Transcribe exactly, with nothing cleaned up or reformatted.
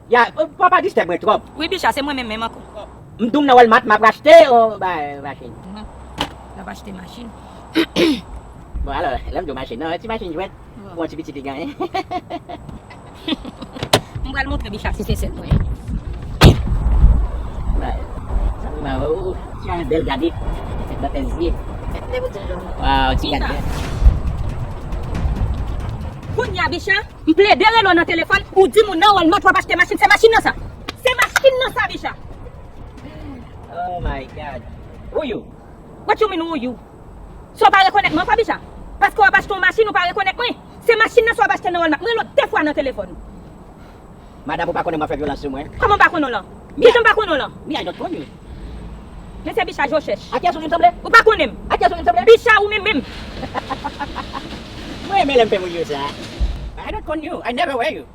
Ya, pa pa distèb mwen twòp. Wi, Bicha, se mwen menm menm ankò. M tou m nan Walmart, m ap achte yon ba- machin. Mwen, l ap achte machin. Bon, alò, lè m di w machin, non, ti machin jwèt, pou yon ti pitit li genyen. M pral montre Bicha si se sèl mwen. Ba- sa m ba ou, ti an bèl gade. Nan tè zye. Waw, ti gade. Kounye a, Bicha, m plede rele w nan telefòn, ou di m ou nan Walmart w ap achte machin. Se machin nan sa. Se machin nan sa, Bicha. Oh my God. Who you? What you mean, who you? So w pa rekonèt mwen ankò, Bicha? Paske w ap achte yon machin, ou pa rekonèt mwen. Se machin nan sa w ap achte nan Walmart. M rele w de fwa nan telefòn. Madanm, ou pa konnen m ap fè vyolans sou mwen? Kòman w pa konnen w lan? Kijan m pa konnen w lan? Me, I don't know you. Men se Bicha je w chèch. A kiyès ou vin sanble? Ou pa konnen m. A kiyès ou vin sanble? Bicha ou menm menm. Mwen renmen lè m fè moun yo sa. I don't know you. I never wear you.